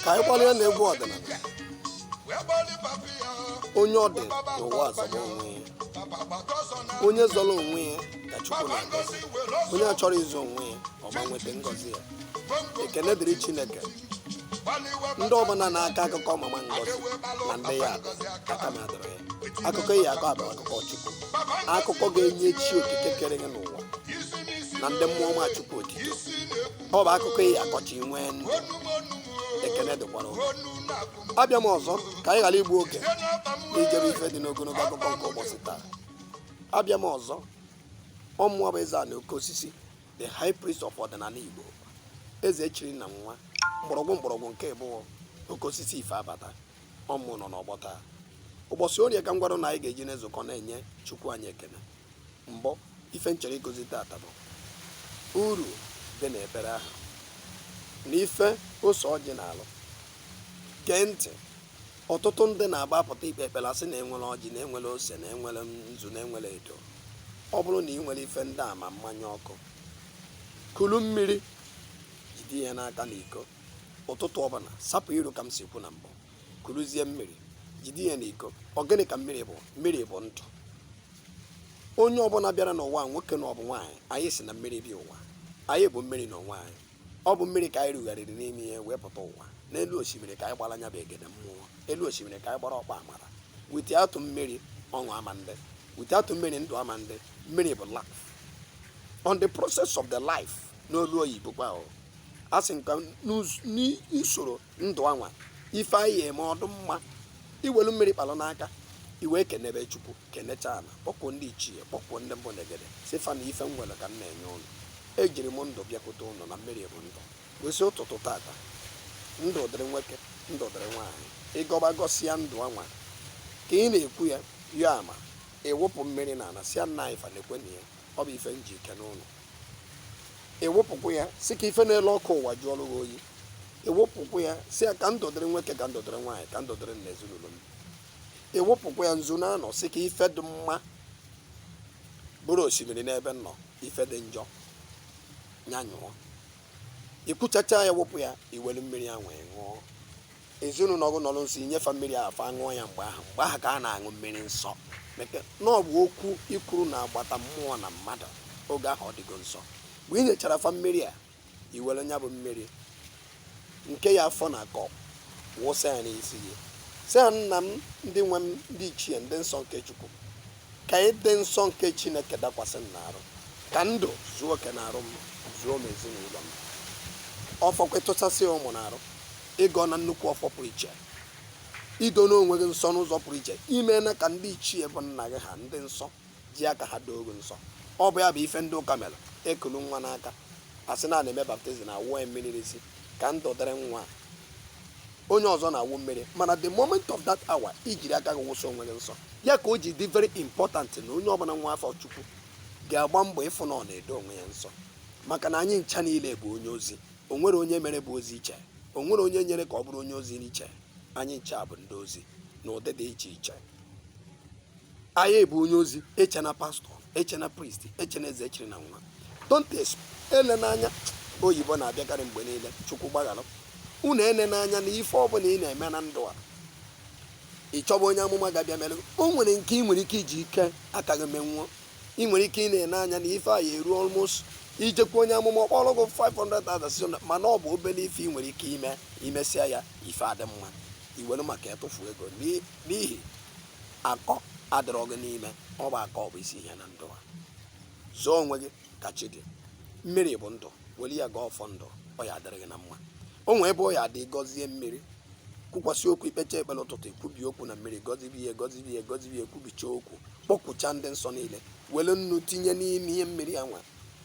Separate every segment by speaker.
Speaker 1: Ka anyị gbalịa na egwu ọdịnala. Onye ọ dị n'ụwa azọba onwe ya. Onye zọrọ onwe ya ka Chukwu na-agọzi. Onye achọrọ ịzọ onwe ya, ọ ma nweta ngọzi ya. Ekene dịrị Chineke. Ndị ọbụla na-akọ akụkọ Mama Ngozi na ndị ya adị aka m adịrị ya. Akụkọ ya akọ abụ akụkọ Chukwu, akụkọ ga-enye chi okike kere gị n'ụwa na ndị mmụọ ọma Chukwu otito. Ọ bụ akụkọ ya akọcha nwee ndụ. Ekene dịkwara ụnụ. Abịa m ọzọ ka anyị ghara igbu oge n'ijebe ife dị n'ogologo akụkọ nke ụbọchị taa. Abịa m ọzọ. Ọmụọ bụ eze na oke osisi, the high priest of ọdịnala Igbo, eze echiri na nwa mgbọrọgwụ mgbọrọgwụ nke ịbụọ, oke osisi ife abata. Ọmụ nọ n'ọgbọ taa, ụbọchị Orie, ka m gwara na anyị ga-eji n'ezukọ na-enye Chukwu anyị ekene. Mbụ ife m chọrọ ịkụzi tata bụ uru dị n'ekpere ahụ na ife ose ọjị na-alụ. Gee ntị. Ọtụtụ ndị na-agba apụta ikpe ekpere, asị na enwere ọjị, na enwere ose, na enwere nzu, na enwere edo. Ọ bụrụ na ị nwere ife ndị a, ma mmanya ọkụ, kulu mmiri, jide ya n'aka na iko. Ụtụtụ ọbụla, sapụ iru ka m si kwu na mbụ, kuruzie mmiri, jide ya n'iko. Ọ gịnị ka mmiri bụ? Mmiri bụ ndụ. Onye ọbụla bịara n'ụwa, nwoke na ọ bụ nwaanyị, anyị si na mmiri bịa ụwa. Anyị bụ mmiri n'onwe anyị. Ọ bụ mmiri ka anyị rugharịrị n'ime ihe wee pụta ụwa. N'elu osimiri ka anyị gbara anya bụ egede mmụọ. Elu osimiri ka anyị gbara ọkpa amara. Without mmiri, ọṅụ ama ndị. Without mmiri, ndụ ama ndị. Mmiri bụ life. On the process of the life, n'olu oyibo kwa o, a sị nka n'usoro ndụ anwa, ife anyị eme ọdụ mma. Iwelu mmiri kpalụ n'aka, iwee kenebe Chukwu, kenecha ana, kpọkwuo ndị ichie, kpọkwuo ndị mbụ negede, sịfa na ife m nwere ka m na-enye ụnụ. Ejiri m ndụ bịakwute ụnụ, na mmiri bụ ndụ. Wesị ụtụtụ tata, ndụ dịrị nwoke, ndụ dịrị nwaanyị. Ịgọba gọsịa ndụ anwa ka ị na-ekwu ya, ya ama ịwụpụ mmiri na ala, si nna anyị fa na-ekwe na ya. Ọ bụ ife nji ike n'ụlọ. Ịwụpụkwu ya, si ka ife na-ele ọkụ ụwa jụọrụ gị oyi. Ịwụpụkwu ya, si ya ka ndụ dịrị nwoke, ka ndụ dịrị nwaanyị, ka ndụ dịrị na ezinụlọ m. Ịwụpụkwu ya nzu na-anọ, si ka ife dị mma bụrụ osimiri n'ebe m nọ, ife dị njọ nyanyụọ. Ikwuchacha ya, wụpụ ya, iwelu mmiri ahụ ṅụọ. Ezinụlọ gị nọrọ nso, inyefe mmiri ahụ, fa ṅụọ ya. Mgbe ahụ, mgbe ahụ ka a na-aṅụ mmiri nsọ, maka na ọ bụ okwu ikwuru na agbata mmụọ na mmadụ. Oge ahụ ọ dịgo nsọ. Mgbe ị nyechara fa mmiri a, iwere nya bụ mmiri nke ya afọ na cup, wụsa ya n'isi gị, sị ya, nna m, ndị nwe m, ndị ichie, ndị nsọ nke Chukwu, ka ịdị nsọ nke Chineke dakwasị m n'arụ, ka ndụ zuo oke n'arụ m, zuo m ezinụlọ m. Ọfọkwa ịtụsasị ya ụmụ n'arụ, ịgọ na nnukwu ọfọ pụrụ iche, ido n'onwe gị nsọ n'ụzọ pụrụ iche, ime na ka ndị ichie bụ nna gị ha, ndị nsọ ji aka ha doo gị nsọ. Ọ bụ ya bụ ife ndị ụka mere. Ekulu nwa n'aka, asị na a na-eme baptism, awụọ ya mmiri n'isi ka ndụ dịrị nwa a. Onye ọzọ na-awụ mmiri, mana the moment of that hour, ijiri aka gị wụsa onwe gị nsọ. Ya ka o ji dị very important na onye ọbụla nwa afọ Chukwu ga-agba mbọ ịfụ na ọ na-edo onwe ya nsọ, maka na anyị ncha niile bụ onye ozi. O nwere onye mere bụ ozi iche, o nwere onye nyere ka ọ bụrụ onye ozi n'iche. Anyị ncha bụ ndị ozi n'ụdị dị iche iche. Anyị bụ onye ozi. Echena pastọ, echena priest, echena eze echiri na nwa. Don't ele n'anya. Oyibo na-abịakarị mgbe niile. Chukwu gbaghalụ unu. Ene n'anya na ife ọbụla ị na-eme na ndụ a, ị chọba onye amụma ga-abịa mere. O nwere nke ị nwere ike iji ike aka gị menwuo. Ị nwere ike ị na-ene anya na ife a ya eru almost ijekwa onye amụma, ọkpọrọ gị 500,000, 600, mana ọ bụ obere ife ị nwere ike ime. Imesịa ya, ife adị mma, iwere maka ya tụfuo ego n'ihi akọ adịrọ gị n'ime. Ọ bụ akọ bụ isi ihe na ndụ a. Zụọ onwe gị ka chi dị. Mmiri bụ ndụ. Were ya gaa ọfọ ndụ, ọ ya adịrị gị na mma. O nwee ebe ọ ya adị, gọzie mmiri, kwukwasị okwu. Ikpecha ekpere ụtụtụ, ikwubi okwu na mmiri, gọzibi ihe, gọzibi ihe, gọzibi ihe, kwubicha okwu, kpọkwucha ndị nsọ niile, were nnu tinye n'ime ihe mmiri anwa,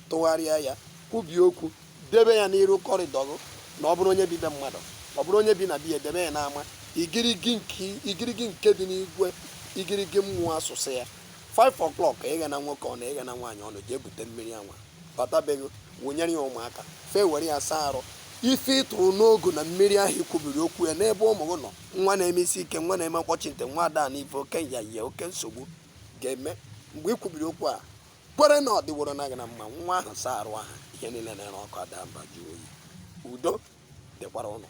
Speaker 1: tụgharịa ya, kwubie okwu, debe ya n'iru corridor gị. Na ọ bụrụ onye bi be mmadụ, ọ bụrụ onye bi na biya, debe ya n'ama. Igirigi nke igirigi nke dị n'igwe, igirigi mmụọ asụsụ ya. 5 o'clock, ịga na nwoke ọ na ịga na nwaanyị ọnụ, jee bute mmiri anwa, batabeghị, wụnyere ya ụmụaka, fee were ya saa arụ. Ife ị tụrụ n'ogu na mmiri ahụ ikwubiri okwu ya n'ebe ụmụ gị nọ, nwa na-eme isi ike, nwa na-eme mkpọchi ntị, nwa ada na ife oke nyanya, oke nsogbu ga-eme. Mgbe ị kwubiri okwu a, kwere na ọ dịworo na gị na mma. Nwa ahụ saa arụ ahụ, ihe niile na-ere ọkụ ada mba, jụọ oyi. Udo dịkwara ụnụ.